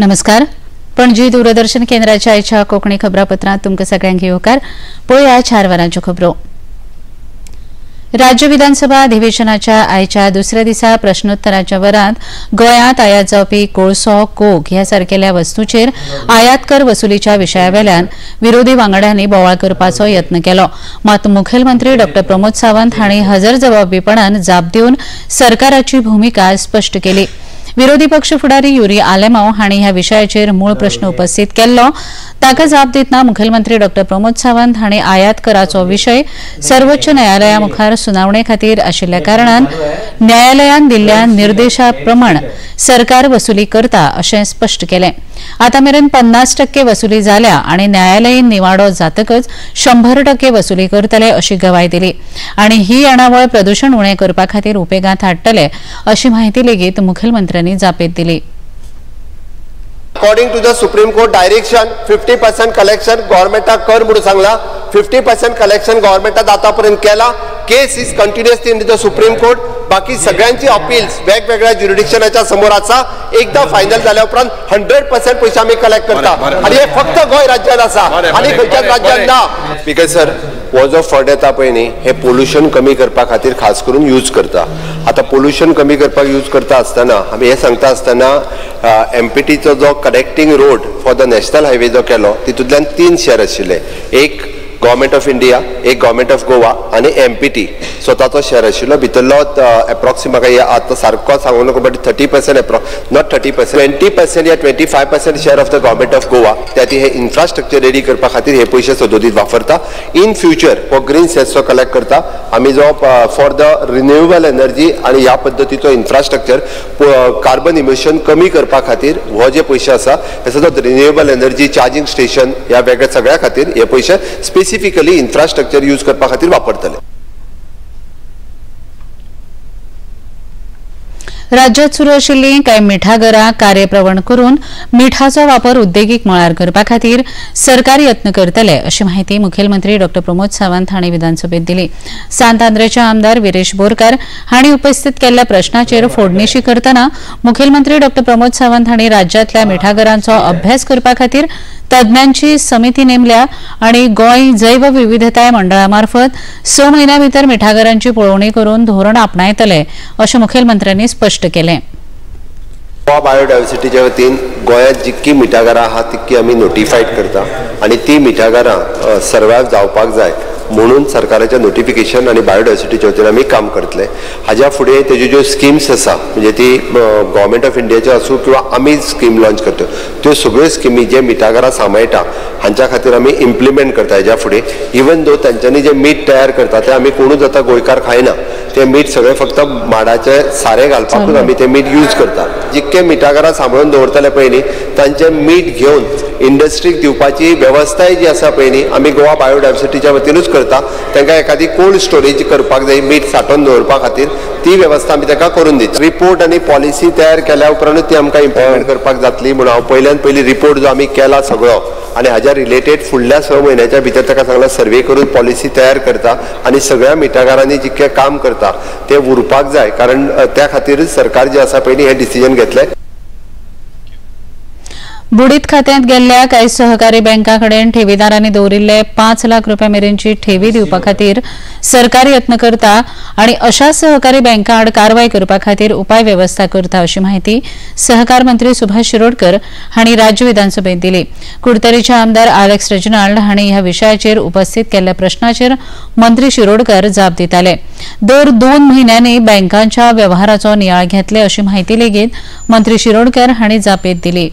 नमस्कार. पणजी दूरदर्शन केंद्राच्या आयच्या कोंकणी खबरापत्रांत तुमकां सगळ्यांक येवकार. पळोवया 4 वरांच्यो खबरो. राज्य विधानसभा अधिवेशनाच्या आयच्या दुसऱ्या दिसा प्रश्नोत्तराच्या वरांत गोंयांत आयात जावपी कोळसो, कोक ह्या सारकेल्या वस्तूचेर आयात कर वसुलीच्या विशयावेल्यान विरोधी वांगड्यांनी बोवाळ करपाचो यत्न केलो. मात मुखेलमंत्री डॉ प्रमोद सावंत हांणी हजरजबाबीपणान जाप दिवन सरकाराची भूमिका स्पश्ट केली. विरोधी पक्ष फुडारी युरी आलेमाव हांणी ह्या विशयाचेर मूळ प्रश्न उपस्थित केल्लो. ताका जाप दितना मुखेलमंत्री डॉ प्रमोद सावंत हांणी आयात कराचो विशय सर्वोच्च न्यायालया मुखार सुनावणे खातीर आशिल्ल्या कारणान न्यायालयान दिल्ल्या निर्देशा प्रमाण सरकार वसुली करता अशें स्पश्ट केलें. आतां मेरेन 50% वसुली जाल्या आनी न्यायालयीन निवाडो जातकच 100% वसुली करतले अशी गवाय दिली आनी ही येणावळ प्रदूषण उणें करपा खातीर उपेगांत हाडटले अशी म्हायती लेगीत मुखेलमंत्र्यांनी जापेत दिली. According to the Supreme Court direction 50% collection गव्हर्नमेंटाक कर म्हणून सांगला. 50% कलेक्शन गव्हर्नमेंटात आतापर्यंत केला. Case is continuously in the Supreme Court. बाकी सगळ्यांची अपील्स वेगवेगळ्या ज्युरिडिक्शनाच्या समोर आसा. एकदा फायनल जाल्या उपरांत 100% पयशे आमी कलेक्ट करता आनी हे फक्त गोंय राज्यात आसा आनी खंयच्याच राज्यात ना. स्पीकर सर, हो जो फंड येता पळय न्ही, हे पोल्युशन कमी करपा खातीर खास करून यूज करता. आतां पोल्युशन कमी करपाक यूज करता आसतना आमी हें सांगता आसतना एमपीटीचो जो connecting road for the national highway जो केलो तितूंतल्यान 3 शेअर आशिल्ले, एक गव्हर्मेंट ऑफ इंडिया, एक गव्हर्मेंट ऑफ गोवा आनी एमपीटी स्वताचो शेअर आशिल्लो. भितरलो एप्रॉक्स म्हाका आतां सारको सांगू नको, बट 30% एप्रॉक्स, not 30%, 20% या 25% share of the government of Goa. त्या हे इन्फ्रास्ट्रक्चर रेडी करपा खातीर हे पयशे सदोदीत वापरता. इन फ्युचर हो ग्रीन सेसचो कलेक्ट करता आमी, जो फॉर the renewable energy आनी ह्या पद्दतीचो इन्फ्रास्ट्रक्चर कार्बन इमिशन कमी करपा खातीर हो जे पयशे आसा हे सगळो रिन्युएबल एनर्जी चार्जिंग स्टेशन ह्या वेगळ्या सगळ्या खातीर हे पयशे स्पेसिफिकली इन्फ्रास्ट्रक्चर यूज करपा खातीर वापरतले. राज्यात सुरू आशिल्लीं कांय मिठागरां कार्यप्रवण करून मिठाचो वापर उद्देगीक मळार करपा खातीर सरकार यत्न करतले अशी म्हायती मुखेलमंत्री डॉ प्रमोद सावंत हांणी विधानसभेत दिली. सांत आंद्रेचे आमदार विरेश बोरकार हांणी उपस्थित केल्ल्या प्रश्नाचेर फोडणिशी करतना मुखेलमंत्री डॉ प्रमोद सावंत हांणी राज्यांतल्या मिठागरांचो अभ्यास करपा खातीर तज्ञांची समिती नेमल्या आणि गोंय जैव विविधताय मंडळा मार्फत 6 म्हयन्या भितर मिठागरांची पळोवणी करून धोरण आपणायतले अशें मुखेलमंत्र्यांनी स्पश्ट केलें. गोवा बायोडायवर्सिटीच्या वतीन गोंयांत जितकी मिठागरां आहा तितकी आमी नोटिफायड करता आनी ती मिठागरां सर्वायव जावपाक जाय म्हणून सरकाराच्या नोटिफिकेशन आनी बायोडायवर्सिटीच्या वतीन आमी काम करतले. हाज्या फुडें तेज्यो ज्यो स्किम्स आसा, म्हणजे ती गव्हर्मेंट ऑफ इंडियाच्यो आसूं किंवा आमी स्कीम लॉंच करता, त्यो सगळ्यो स्किमी जे मिठागरां सांबाळटा हांच्या खातीर आमी इम्प्लिमेंट करता. हेज्या फुडें इवन दो तांच्यांनी जें मीठ तयार करता तें आमी कोणूच आतां गोंयकार खायना, तें मीठ सगळें फक्त माडाचें सारें घालपाकूच आमी तें मीठ यूज करता. जितके मिठागरां सांबाळून दवरतले पळय न्ही, तांचें मीठ घेवन इंडस्ट्रीक दिवपाची वेवस्थाय जी आसा पळय न्ही, आमी गोवा बायोडायवर्सिटीच्या वतीनूच करता. तांकां एखादी कोल्ड स्टोरेज करपाक जाय मीठ सांठोवन दवरपा खातीर, ती वेवस्था आमी तांकां करून दिता. रिपोर्ट आनी पॉलिसी तयार केल्या उपरांतूच ती आमकां इम्प्लिमेंट करपाक जातली. म्हणून हांव पयल्यान पयलीं रिपोर्ट जो आमी केला सगळो आनी हाज्या रिलेटेड फुडल्या 6 म्हयन्याच्या भितर ताका सांगला सर्वे करून पॉलिसी तयार करता आनी सगळ्या मिठागरांनी जितकें काम करता तें उरपाक जाय, कारण त्या खातीरच सरकार जें आसा पयलीं हें डिसिजन घेतलें. बुडीत खात्यांत गेल्ल्या कांय सहकारी बँकां कडेन ठेवीदारांनी दवरिल्ले 5 लाख रुपया मेरेनची ठेवी दिवपा खातीर सरकार यत्न करता आनी अशा सहकारी बँकां आड कारवाय करपा खातीर उपाय वेवस्था करता अशी म्हायती सहकार मंत्री सुभाष शिरोडकर हांणी राज्य विधानसभेत दिली. कुडतरीचे आमदार आलेक्स रेजिनाल्ड हांणी ह्या विशयाचेर उपस्थित केल्ल्या प्रश्नाचेर मंत्री शिरोडकर जाप दिताले. दर 2 म्हयन्यांनी बँकांच्या वेव्हाराचो नियाळ घेतले अशी म्हायती लेगीत मंत्री शिरोडकर हांणी जापेत दिली.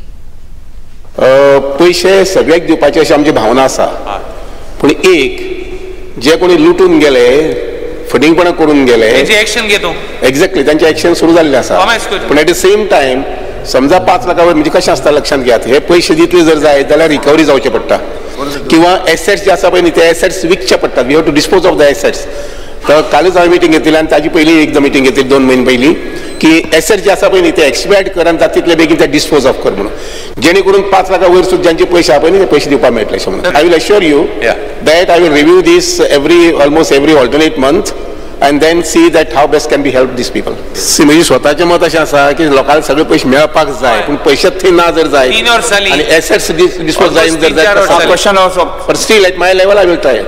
पयशे सगळ्याक दिवपाची अशी आमची भावना आसा, पूण एक जे कोणी लुटून गेले, फटींगपणां करून गेले, एक्शन घेतो. एक्झॅक्टली, तांचे एक्शन सुरू जाल्ले आसा. पूण एट the same time समजा 5 लाखा वयर म्हणजे कशें आसता लक्षांत घेयात, हे पयशे दितले जर जाय जाल्यार रिकवरी जावचें पडटा किंवा एसेट्स जे आसा पळय न्ही ते एसेट्स विकचे पडटात. We have to dispose of the assets. तर कालूच हांवें मिटींग घेतली आनी ताजी पयलीं एकदां मिटींग घेतली 2 म्हयने पयलीं की एसेट जे आसा पळय न्ही ते एक्सपायर्ड कर आनी जाता तितले बेगीन ते डिस्पोज ऑफ कर म्हणून, जेणे करून 5 लाखा वयर सुद्दां ज्यांचे पयशे आसा पळय न्ही ते पयशे दिवपाक मेळटले अशें म्हणून. I will assure you that I will review this every almost every alternate month and then see that how best can be help these people. See म्हजी स्वताचें मत अशें आसा की लोकांक सगळे पयशे मेळपाक जाय, पूण पयशे थंय ना जर जाय आनी एसेट्स डिस्पोज जायन जर जाय, but still at my level I will try.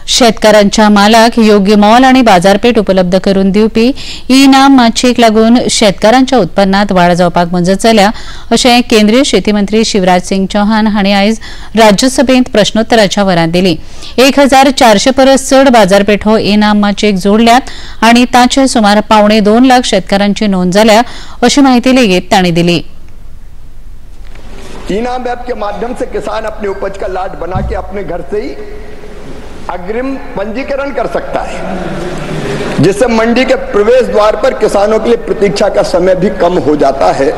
शेतकारांच्या मालाक योग्य मोल आनी बाजारपेठ उपलब्ध करून दिवपी ई नाम माचयेक लागून शेतकारांच्या उत्पन्नात वाड जावपाक मजत जाल्या अशें केंद्रीय शेती मंत्री शिवराज सिंग चौहान हांणी आयज राज्यसभेंत प्रश्नोत्तराच्या वरांत दिली. 1400 परस चड बाजारपेठो ई नाम माचयेक जोडल्यात आनी ताचे सुमार 1.75 लाख शेतकारांची नोंद जाल्या अशी माहिती लेगीत तांणी दिली. ई नाम ऐप के माध्यम से किसान अपनी उपज का लाट बना के अपने घर से ही अग्रिम पंजीकरण कर सकता है, जिससे मंडी के प्रवेश द्वार पर किसानों के लिए प्रतीक्षा का समय भी कम हो जाता है।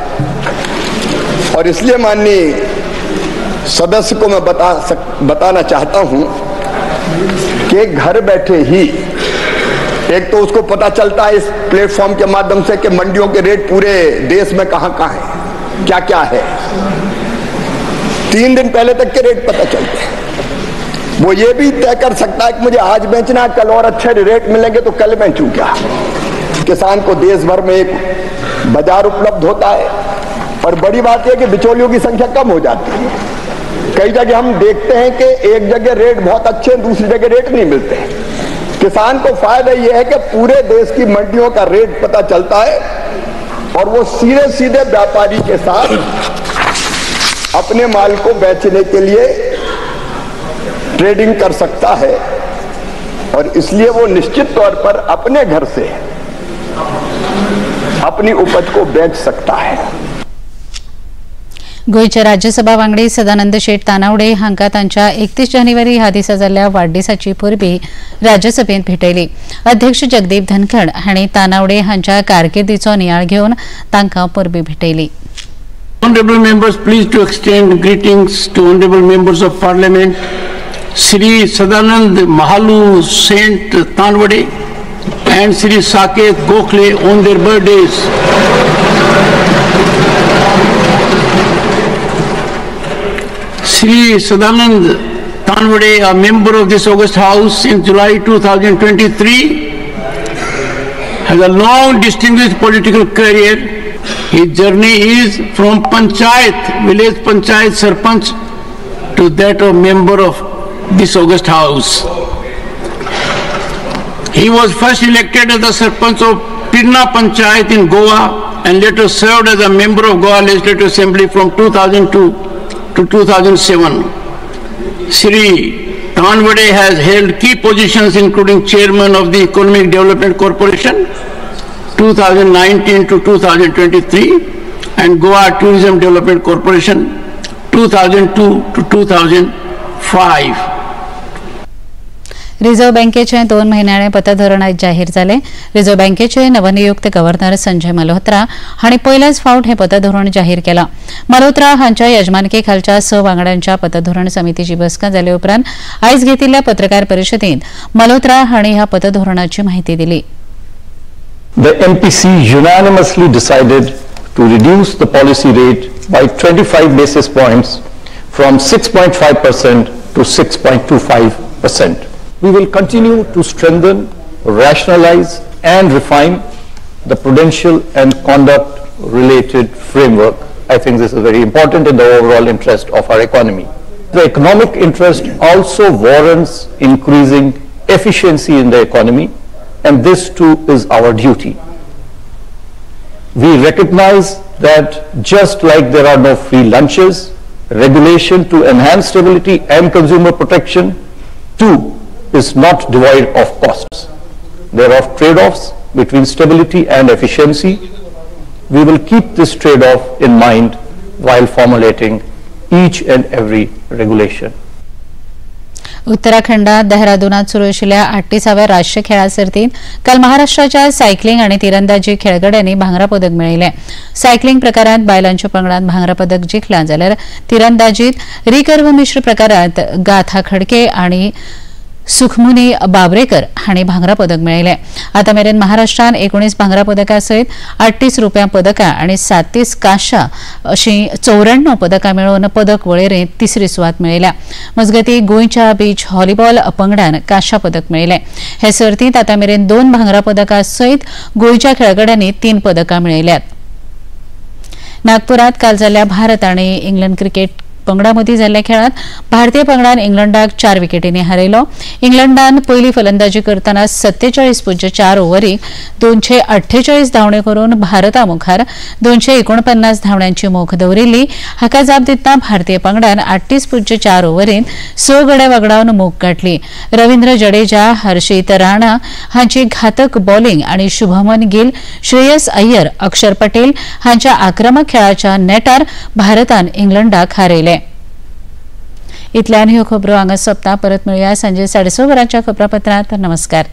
और इसलिए माननीय सदस्य को मैं बताना चाहता हूं कि घर बैठे ही एक तो उसको पता चलता है इस प्लेटफॉर्म के माध्यम से कि मंडियों के रेट पूरे देश में कहां कहां है, क्या क्या है, 3 दिन पहले तक के रेट पता चलते हैं। वो ये भी तय कर सकता है कि मुझे आज बेचना है, कल और अच्छे रेट मिलेंगे तो कल बेचूं क्या। किसान को देश भर में एक बाजार उपलब्ध होता है और बड़ी बात यह कि बिचौलियों की संख्या कम हो जाती है। कई जगह हम देखते हैं कि एक जगह रेट बहुत अच्छे हैं, दूसरी जगह रेट नहीं मिलते हैं। किसान को फायदा यह है कि पूरे देश की मंडियों का रेट पता चलता है और वो सीधे सीधे व्यापारी के साथ अपने माल को बेचने के लिए ट्रेडिंग कर सकता है और इसलिए वो निश्चित तौर पर अपने घर से अपनी उपज को बेच सकता है। गोंयचे राज्यसभा वांगडी सदानंद शेट तानावडे हांकां तांच्या 31 जानेवारी ह्या दिसा जाल्ल्या वाडदिसाची परबी राज्यसभेंत भेटयली. अध्यक्ष जगदीप धनखड हांणी तानावडे हांच्या कारकिर्दीचो नियाळ घेवन तांकां परबी भेटयली. Honorable members, pleased to extend greetings to honorable members of Parliament Shri Sadanand Mahalu Saint Tanwade and Shri Saket Gokhale on their birthdays. Shri Sadanand Tanwade, a member of this august house in July 2023, has a long distinguished political career. His journey is from Panchayat, village Panchayat Sarpanch, to that of member of this august house. He was first elected as the Sarpanch of Pirna Panchayat in Goa and later served as a member of Goa Legislative Assembly from 2002 to 2007. Shri Tanwade has held key positions including chairman of the Economic Development Corporation 2019 to 2023 and Goa Tourism Development Corporation 2002 to 2005. Reserve बँकेचे 2 म्हयन्याळे पतधोरण आयज जाहीर जालें. Reserve बँकेचे नवनियुक्त governor Sanjay Malhotra हांणी पयल्याच फावट हें पतधोरण जाहीर केलां. मल्होत्रा हांच्या यजमानके खालच्या 6 वांगड्यांच्या पतधोरण समितीची बसका जाले उपरांत आयज घेतिल्ल्या पत्रकार परिशदेंत मल्होत्रा हांणी ह्या पतधोरणाची माहिती दिली. The MPC unanimously decided to reduce the policy rate by 25 basis points from 6.5% to 6.25%. We will continue to strengthen, rationalize and refine the prudential and conduct related framework. I think this is very important in the overall interest of our economy. The economic interest also warrants increasing efficiency in the economy, and this too is our duty. We recognize that just like there are no free lunches, regulation to enhance stability and consumer protection too is not devoid of costs. There are trade-offs between stability and efficiency. We will keep this trade-off in mind while formulating each and every regulation. उत्तराखंडात देहरादूनात सुरू आशिल्ल्या 38व्या राष्ट्रीय खेळां सर्तींत काल महाराष्ट्राच्या cycling आनी तिरंदाजी खेळगड्यांनी भांगरा पदक मेळयलें. सायकलिंग प्रकारांत बायलांच्या पंगडान भांगरा पदक जिखलां जाल्यार तिरंदाजीत रिकर्व मिश्र प्रकारांत गाथा खडके आनी सुखमुनी बाबरेकर हांणी भांगरा पदक मेळयलें. आतां मेरेन महाराष्ट्रान 19 भांगरा पदकां सयत 38 रुपया पदकां आनी 37 कांश्या अशीं 94 पदकां मेळोवन पदक वळेरेंत तिसरी सुवात मेळयल्या. मजगतीं गोंयच्या बीच व्हॉलीबॉल पंगडान कांश्या पदक मेळयलें. हे सर्तींत आतां मेरेन 2 भांगरा पदकां सयत गोंयच्या खेळगड्यांनी 3 पदकां मेळयल्यात. नागपुरात काल जाल्ल्या भारत आनी इंग्लंड क्रिकेट पंगडा मदीं जाल्ल्या खेळांत भारतीय पंगडान इंग्लंडाक 4 विकेटींनी हारयलो. इंग्लंडान पयली फलंदाजी करतना 47.4 ओव्हरीक 248 धांवड्यो करून भारता मुखार 249 धांवड्यांची मोख दवरिल्ली. हाका जाप दितना भारतीय पंगडान 38.4 ओव्हरींत 6 गडे वगडावन मोख गाठली. रवींद्र जडेजा, हर्षित राणा हांची घातक बॉलिंग आनी शुभमन गिल, श्रेयस अय्यर, अक्षर पटेल हांच्या आक्रमक खेळाच्या नेटार भारतान इंग्लंडाक हारयलें. इतल्यान ह्यो खबरो हांगा सोंपता. परत मेळुया सांजे 6:30 वरांच्या खबरापत्रांत. नमस्कार.